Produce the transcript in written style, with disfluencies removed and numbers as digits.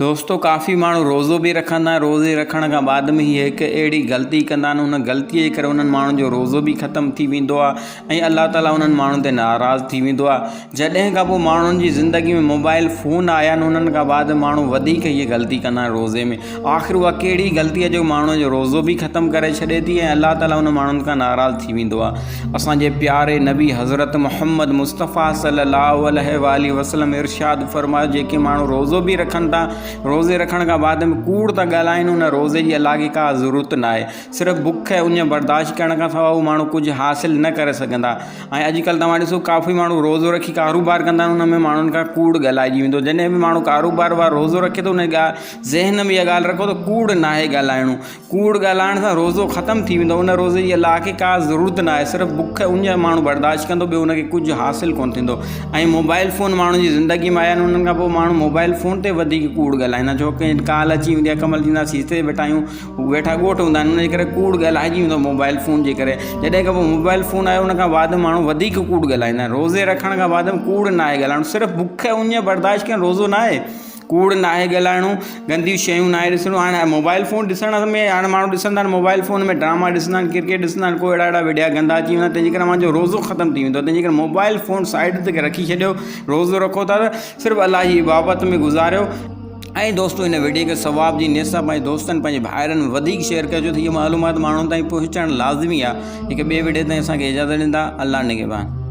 دوستو ڪافي ماڻهو روزو به رکندا آهن روزي رکڻ کان بعد ۾ هي هڪ اهڙي غلطي ڪندا آهن ان غلطي جي ڪري انهن ماڻهن جو روزو به ختم ٿي ويندو آهي ۽ الله تعالي انهن ماڻهن تي ناراض ٿي ويندو آهي جڏهن کان پوء ماڻهن جي زندگي ۾ موبائل فون آيا آهن انهن کان بعد ماڻهو وڌيڪ هيء غلطي ڪندا آهن روزي ۾ آخر اها ڪهڙي غلطي آهي جو ماڻهن جو روزو به ختم ڪري ڇڏي ٿي ۽ الله تعالي انهن ماڻهن کان ناراض ٿي ويندو آهي اسان جي پياري نبي حضرت محمد مصطفيٰ صلي الله عليه واٰله وسلم ارشاد فرمايو جيڪي ماڻهو روزو به رکن ٿا روزي رکڻ کان بعد ۾ ڪوڙ ٿا ڳالهائن ان روزي جي الله کي ڪا ضرورت نه آهي صرف بک ۽ اڃ برداشت ڪرڻ کان سواء اهو ماڻهو ڪجهه حاصل نه ڪري سگهندا ۽ اڄڪلهه توهان ڏسو ڪافي ماڻهو روزو رکي ڪاروبار ڪندا آهن ان ۾ ماڻهن کان ڪوڙ ڳالهائجي ويندو جڏهن به ماڻهو ڪاروبار وارو روزو رکي ٿو ان ذهن ۾ اها ڳالهه رکو ته ڪوڙ ناهي ڳالهائڻو ڪوڙ ڳالهائڻ سان روزو ختم ٿي ويندو ان روزي جي الله کي ڪا ضرورت نه آهي صرف بک اڃ ماڻهو برداشت ڪندو ٻيو ان کي ڪجهه حاصل ڪونه ٿيندو ۽ موبائل فون ماڻهن جي زندگي ۾ آيا آهن انهن کان پوء ماڻهو موبائل فون تي وڌيڪ ڪوڙ ڳالهائيندا ڇو ڪي ڪال اچي ويندي آهي ڪمل چوندا اسين هتي ويٺا آهيون هو ويٺا ڳوٺ هوندا آهن ان جي ڪري ڪوڙ ڳالهائجي ويندو موبائل فون جي ڪري جڏهن کان پوء موبائل فون آيو ان کان بعد ماڻهو وڌيڪ ڪوڙ ڳالهائيندا آهن روزي رکڻ کان بعد ڪوڙ نه آهي ڳالهائڻو صرف بک اڃ برداشت ڪرڻ روزو نه آهي ڪوڙ ناهي ڳالهائڻو، گنديون شيون ناهي ڏسڻو، هاڻي موبائل فون ڏسڻ ۾ هاڻي ماڻهو ڏسندا آهن موبائل فون ۾ ڊراما ڏسندا آهن ڪرڪيٽ ڏسندا آهن ڪو اهڙا اهڙا وڊيا گندا اچي ويندا آهن تنهن جي ڪري اوهان جو روزو ختم ٿي ويندو تنهن جي ڪري موبائل فون سائيڊ تي رکي ڇڏيو روزو رکو ٿا ته صرف الله جي عبادت ۾ گذاريو ۽ دوستو هن وڊيو کي ثواب جي نيت سان پنهنجي دوستن پنهنجي ڀائرن ۾ وڌيڪ شيئر ڪجو ته هي معلومات ماڻهن تائين پهچڻ لازمي آهي هڪ ٻئي وڊيو تائين اسان کي اجازت ڏيندا الله نگهبان.